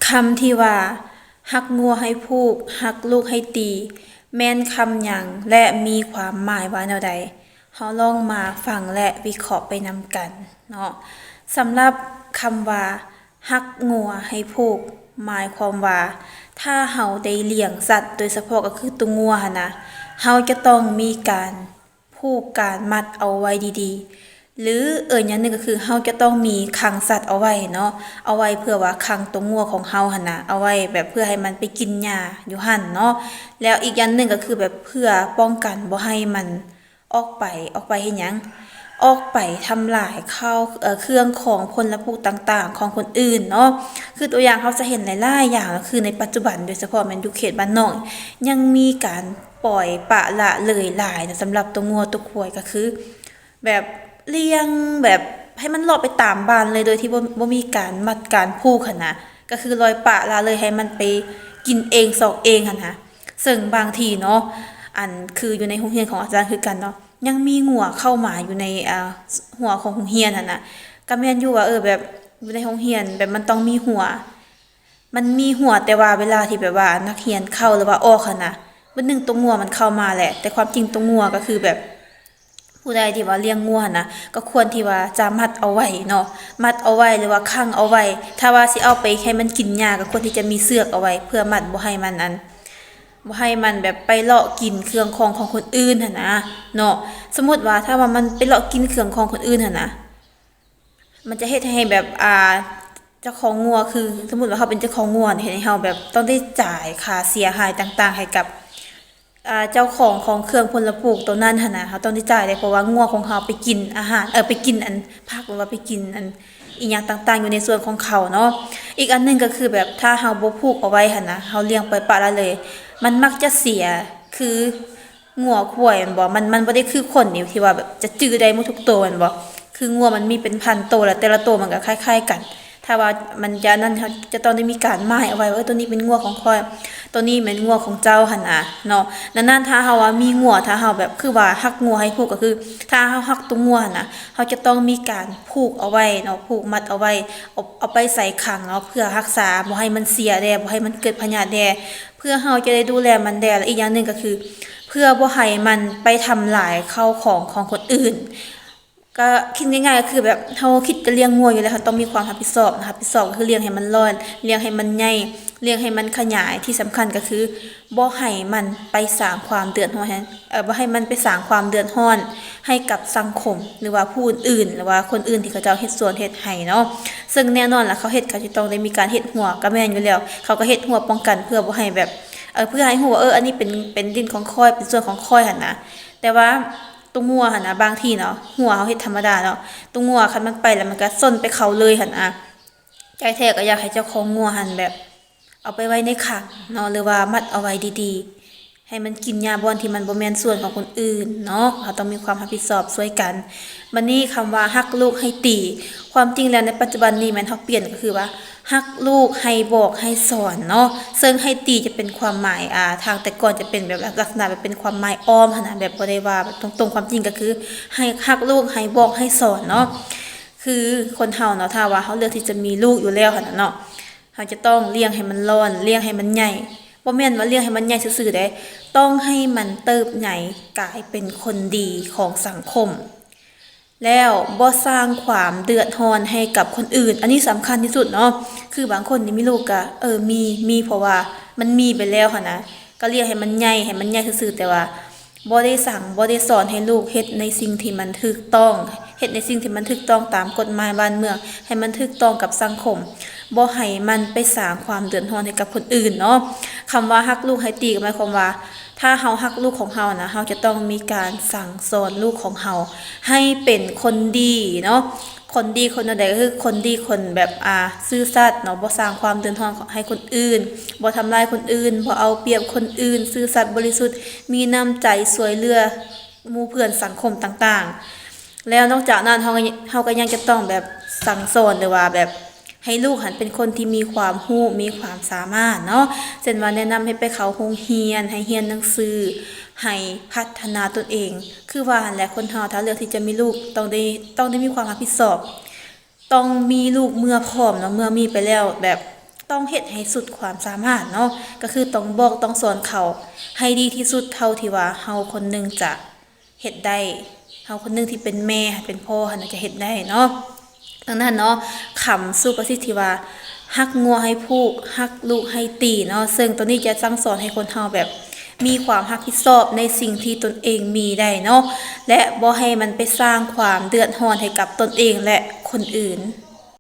ຄຳທີ່ວ່າ ຮັກງົວໃຫ້ຜູກ, ຮັກລູກໃຫ້ຕີ ແມ່ນຄຳຫຍັງ ແລະ ມີຄວາມໝາຍວ່າແນວໃດ? ເຮົາລອງມາຟັງ ແລະ ວິເຄາະໄປນຳກັນເນາະ. ສຳລັບຄຳວ່າ ຮັກງົວໃຫ້ຜູກ ໝາຍຄວາມວ່າ ຖ້າເຮົາໄດ້ລ້ຽງສັດ ໂດຍສະເພາະກໍຄືໂຕງົວຫັ້ນນະ, ເຮົາຈະຕ້ອງມີການຜູກ ການມັດເອົາໄວ້ດີໆ ຫຼື ເອີ້ນຢ່າງໜຶ່ງກໍຄື ເຮົາຈະຕ້ອງມີຄັງສັດເອົາໄວ້ເນາະ, ເອົາໄວ້ເພື່ອວ່າຂັງໂຕງົວຂອງເຮົາຫັ້ນນະ, ເອົາໄວ້ແບບເພື່ອໃຫ້ມັນໄປກິນຫຍ້າຢູ່ຫັ້ນເນາະ. ແລ້ວອີກຢ່າງໜຶ່ງກໍຄືແບບເພື່ອປ້ອງກັນບໍ່ໃຫ້ມັນ ອອກໄປ, ອອກໄປເຮັດຫຍັງ? ອອກໄປທຳລາຍເຂົ້າ ເອີ ເຄື່ອງຂອງພົນລະຜູກຕ່າງໆຂອງຄົນອື່ນເນາະ. ຄືຕົວຢ່າງເຮົາຈະເຫັນຫຼາຍໆຢ່າງ ກໍຄືໃນປັດຈຸບັນ ໂດຍສະເພາະແມ່ນຢູ່ເຂດບ້ານນອກ ຍັງມີການປ່ອຍປະລະເລີຍຫຼາຍນະ ສຳລັບໂຕງົວໂຕຄວາຍ ກໍຄືແບບລ້ຽງແບບໃຫ້ມັນເລາະໄປຕາມບ້ານເລີຍ ໂດຍທີ່ບໍ່ ບໍ່ມີການມັດການຜູກຫັ້ນນະ, ກໍຄືລອຍປະລະເລີຍ ໃຫ້ມັນໄປກິນເອງຊອກເອງຫັ້ນນະ. ເຊິ່ງບາງທີເນາະ ອັນ ຄືຢູ່ໃນໂຮງຮຽນຂອງອາຈານຄືກັນເນາະ ຍັງມີງົວເຂົ້າມາຢູ່ໃນ ອ່າ ຮົ້ວຂອງໂຮງຮຽນຫັ້ນນະ. ກໍແມ່ນຢູ່ວ່າ ເອີ ແບບຢູ່ໃນໂຮງຮຽນແບບມັນຕ້ອງມີຮົ້ວ, ມັນມີຮົ້ວ ແຕ່ວ່າເວລາທີ່ແບບວ່ານັກຮຽນເຂົ້າ ຫຼືວ່າອອກຫັ້ນນະ, ບາດໜຶ່ງໂຕງົວມັນເຂົ້າມາແຫຼະ, ແຕ່ຄວາມຈິງໂຕງົວກໍຄືແບບ ຜູ້ໃດທີ່ວ່າລ້ຽງງົວຫັ້ນນະ ກໍຄວນທີ່ວ່າຈະມັດເອົາໄວ້ເນາະ, ມັດເອົາໄວ້ ຫຼືວ່າຂັງເອົາໄວ້. ຖ້າວ່າຊິເອົາໄປໃຫ້ມັນກິນຫຍ້າ ກໍຄວນທີ່ຈະມີເຊືອກເອົາໄວ້ ເພື່ອມັດບໍ່ໃຫ້ມັນ ອັນ ບໍ່ໃຫ້ມັນແບບໄປເລາະກິນເຄື່ອງຂອງຂອງຄົນອື່ນຫັ້ນນະເນາະ. ສົມມຸດວ່າຖ້າວ່າມັນໄປເລາະກິນເຄື່ອງຂອງຄົນອື່ນຫັ້ນນະ ມັນຈະເຮັດໃຫ້ແບບ ອ່າ ເຈົ້າຂອງງົວ ຄືສົມມຸດວ່າເຮົາເປັນເຈົ້າຂອງງົວ ເຮັດໃຫ້ເຮົາແບບຕ້ອງໄດ້ຈ່າຍຄ່າເສຍຫາຍຕ່າງໆໃຫ້ກັບ ອ່າ ເຈົ້າຂອງຂອງເຄື່ອງພົນລະຜູກໂຕນັ້ນຫັ້ນນະ, ເຮົາຕ້ອງໄດ້ຈ່າຍເດ້ ເພາະວ່າງົວຂອງເຮົາໄປກິນອາຫານ ເອີ ໄປກິນອັນຜັກ ຫຼືວ່າໄປກິນອັນອີ່ຫຍັງຕ່າງໆຢູ່ໃນສວນຂອງເຂົາເນາະ. ອີກອັນໜຶ່ງກໍຄືແບບ ຖ້າເຮົາບໍ່ຜູກເອົາໄວ້ຫັ້ນນະ, ເຮົາລ້ຽງປ່ອຍປະລະເລີຍ ມັນມັກຈະເສຍ ຄືງົວຄວາຍແມ່ນບໍ່? ມັນ ມັນບໍ່ໄດ້ຄືຄົນນີ້ ທີ່ວ່າແບບຈະຈື່ໄດ້ໝົດທຸກໂຕແມ່ນບໍ່? ຄືງົວມັນມີເປັນພັນໂຕ ແລະ ແຕ່ລະໂຕມັນກໍຄ້າຍໆກັນ. ຖ້າວ່າມັນຈະນັ້ນ ເຮົາຈະຕ້ອງໄດ້ມີການໝາຍເອົາໄວ້ວ່າ ເອີ ໂຕນີ້ເປັນງົວຂອງຂ້ອຍ, ໂຕນີ້ແມ່ນງົວຂອງເຈົ້າ ຫັ້ນນະເນາະ. ດັ່ງນັ້ນ ຖ້າເຮົາວ່າມີງົວ ຖ້າເຮົາແບບ ຄືວ່າຮັກງົວໃຫ້ຜູກ ກໍຄື ຖ້າເຮົາຮັກໂຕງົວຫັ້ນນະ ເຮົາຈະຕ້ອງມີການຜູກເອົາໄວ້ເນາະ, ຜູກມັດເອົາໄວ້ ເອົາ ເອົາໄປໃສ່ຂັງເນາະ ເພື່ອຮັກສາບໍ່ໃຫ້ມັນເສຍແດ່, ບໍ່ໃຫ້ມັນເກີດພະຍາດແດ່, ເພື່ອເຮົາຈະໄດ້ດູແລມັນແດ່ ແລະ ອີກຢ່າງໜຶ່ງກໍຄື ເພື່ອບໍ່ໃຫ້ມັນໄປທຳລາຍເຂົ້າຂອງຂອງຄົນອື່ນ. ກໍຄິດງ່າຍໆ ກໍຄືແບບເຮົາຄິດຈະລ້ຽງງົວຢູ່ແລ້ວ ເຮົາຕ້ອງມີຄວາມຮັບຜິດຊອບນະ, ຮັບຜິດຊອບກໍຄືລ້ຽງໃຫ້ມັນຫຼອດ, ລ້ຽງໃຫ້ມັນໃຫຍ່, ລ້ຽງໃຫ້ມັນຂະຫຍາຍ, ທີ່ສຳຄັນກໍຄືບໍ່ໃຫ້ມັນໄປສ້າງຄວາມເດືອດຮ້ອນໃຫ້ ເອີ ບໍ່ໃຫ້ມັນໄປສ້າງຄວາມເດືອດຮ້ອນໃຫ້ກັບສັງຄົມ ຫຼືວ່າຜູ້ອື່ນໆ ຫຼືວ່າຄົນອື່ນທີ່ເຂົາເຈົ້າເຮັດສວນເຮັດໄຮ່ເນາະ. ເຊິ່ງແນ່ນອນລະ ເຂົາເຮັດ ເຂົາຈະຕ້ອງໄດ້ມີການເຮັດຮົ້ວ ກໍແມ່ນຢູ່ແລ້ວ, ເຂົາກໍເຮັດຮົ້ວປ້ອງກັນ ເພື່ອບໍ່ໃຫ້ແບບ ເອີ ເພື່ອໃຫ້ຮູ້ວ່າ ເອີ ອັນນີ້ເປັນ ເປັນດິນຂອງຂ້ອຍ ເປັນສວນຂອງຂ້ອຍຫັ້ນນະ. ແຕ່ວ່າ ໂຕງົວຫັ້ນນະ ບາງທີເນາະ ຮົ້ວເຮົາເຮັດທຳມະດາເນາະ ໂຕງົວຄັນມັນໄປແລ້ວ ມັນກໍຊົນໄປເຂົ້າເລີຍຫັ້ນນະ. ໃຈແທ້ກໍຢາກໃຫ້ເຈົ້າຂອງງົວຫັ້ນແບບ ເອົາໄປໄວ້ໃນຂັງເນາະ ຫຼືວ່າມັດເອົາໄວ້ດີໆ ໃຫ້ມັນກິນຫຍ້າບ່ອນທີ່ມັນບໍ່ແມ່ນສວນຂອງຄົນອື່ນເນາະ. ເຮົາຕ້ອງມີຄວາມຮັບຜິດຊອບຊ່ວຍກັນ. ບັດນີ້ຄຳວ່າຮັກລູກໃຫ້ຕີ ຄວາມຈິງແລ້ວໃນປັດຈຸບັນນີ້ແມ່ນເຮົາປ່ຽນ ກໍຄືວ່າ ຮັກລູກໃຫ້ບອກໃຫ້ສອນເນາະ. ເຊິ່ງໃຫ້ຕີຈະເປັນຄວາມໝາຍ ອ່າ ທາງແຕ່ກ່ອນຈະເປັນແບບລັກສະນະແບບເປັນຄວາມໝາຍອ້ອມຫັ້ນນະ ແບບບໍ່ໄດ້ວ່າແບບຕົງໆ. ຄວາມຈິງກໍຄື ໃຫ້ຮັກລູກໃຫ້ບອກໃຫ້ສອນເນາະ. ຄືຄົນເຮົາເນາະ ຖ້າວ່າເຮົາເລືອກທີ່ຈະມີລູກຢູ່ແລ້ວຫັ້ນນະເນາະ ເຮົາຈະຕ້ອງລ້ຽງໃຫ້ມັນຫຼອນ ລ້ຽງໃຫ້ມັນໃຫຍ່. ບໍ່ແມ່ນວ່າລ້ຽງໃຫ້ມັນໃຫຍ່ຊື່ໆເດ້ ຕ້ອງໃຫ້ມັນເຕີບໃຫຍ່ກາຍເປັນຄົນດີຂອງສັງຄົມ ແລ້ວບໍ່ສ້າງຄວາມເດືອດຮ້ອນໃຫ້ກັບຄົນອື່ນ. ອັນນີ້ສຳຄັນທີ່ສຸດເນາະ. ຄືບາງຄົນນີ້ມີລູກກະ ເອີ ມີ ມີເພາະວ່າມັນມີໄປແລ້ວຫັ້ນນະ ກະລ້ຽງໃຫ້ມັນໃຫຍ່ ໃຫ້ມັນໃຫຍ່ຊື່ໆ ແຕ່ວ່າບໍ່ໄດ້ສັ່ງ ບໍ່ໄດ້ສອນໃຫ້ລູກເຮັດໃນສິ່ງທີ່ມັນຖືກຕ້ອງ ເຮັດໃນສິ່ງທີ່ມັນຖືກຕ້ອງຕາມກົດໝາຍບ້ານເມືອງ ໃຫ້ມັນຖືກຕ້ອງກັບສັງຄົມ ບໍ່ໃຫ້ມັນໄປສ້າງຄວາມເດືອດຮ້ອນໃຫ້ກັບຄົນອື່ນເນາະ. ຄຳວ່າຮັກລູກໃຫ້ຕີ ກໍໝາຍຄວາມວ່າ ຖ້າເຮົາຮັກລູກຂອງເຮົານະ ເຮົາຈະຕ້ອງມີການສັ່ງສອນລູກຂອງເຮົາໃຫ້ເປັນຄົນດີເນາະ. ຄົນດີຄົນແນວໃດ ກໍຄືຄົນດີຄົນແບບ ອ່າ ຊື່ສັດເນາະ ບໍ່ສ້າງຄວາມເດືອດຮ້ອນໃຫ້ຄົນອື່ນ ບໍ່ທຳລາຍຄົນອື່ນ ບໍ່ເອົາປຽບຄົນອື່ນ ຊື່ສັດບໍລິສຸດ ມີນ້ຳໃຈຊ່ວຍເຫຼືອໝູ່ເພື່ອນສັງຄົມຕ່າງໆ. ແລ້ວນອກຈາກນັ້ນ ເຮົາ ເຮົາກໍຍັງຈະຕ້ອງແບບສັ່ງສອນ ຫຼືວ່າແບບ ໃຫ້ລູກຫັ້ນເປັນຄົນທີ່ມີຄວາມຮູ້ ມີຄວາມສາມາດເນາະ ເຊັ່ນວ່າແນະນຳໃຫ້ໄປເຂົ້າໂຮງຮຽນ ໃຫ້ຮຽນໜັງສື ໃຫ້ພັດທະນາຕົນເອງ. ຄືວ່າຫັ້ນແຫຼະ ຄົນເຮົາຖ້າເລືອກທີ່ຈະມີລູກ ຕ້ອງໄດ້ ຕ້ອງໄດ້ມີຄວາມຮັບຜິດຊອບ ຕ້ອງມີລູກເມື່ອພ້ອມເນາະ ເມື່ອມີໄປແລ້ວ ແບບ ຕ້ອງເຮັດໃຫ້ສຸດຄວາມສາມາດເນາະ ກໍຄືຕ້ອງບອກຕ້ອງສອນເຂົາໃຫ້ດີທີ່ສຸດເທົ່າທີ່ວ່າເຮົາຄົນໜຶ່ງຈະເຮັດໄດ້ ເຮົາຄົນໜຶ່ງທີ່ເປັນແມ່ເປັນພໍ່ຫັ້ນນະຈະເຮັດໄດ້ເນາະ. ດັ່ງນັ້ນເນາະ ຄຳສຸພາສິດທີ່ວ່າ ຮັກງົວໃຫ້ຜູກ ຮັກລູກໃຫ້ຕີເນາະ ເຊິ່ງໂຕນີ້ຈະສັ່ງສອນໃຫ້ຄົນເຮົາແບບມີຄວາມຮັບຜິດຊອບໃນສິ່ງທີ່ຕົນເອງມີໄດ້ເນາະ ແລະ ບໍ່ໃຫ້ມັນໄປສ້າງຄວາມເດືອດຮ້ອນໃຫ້ກັບຕົນເອງ ແລະ ຄົນອື່ນ.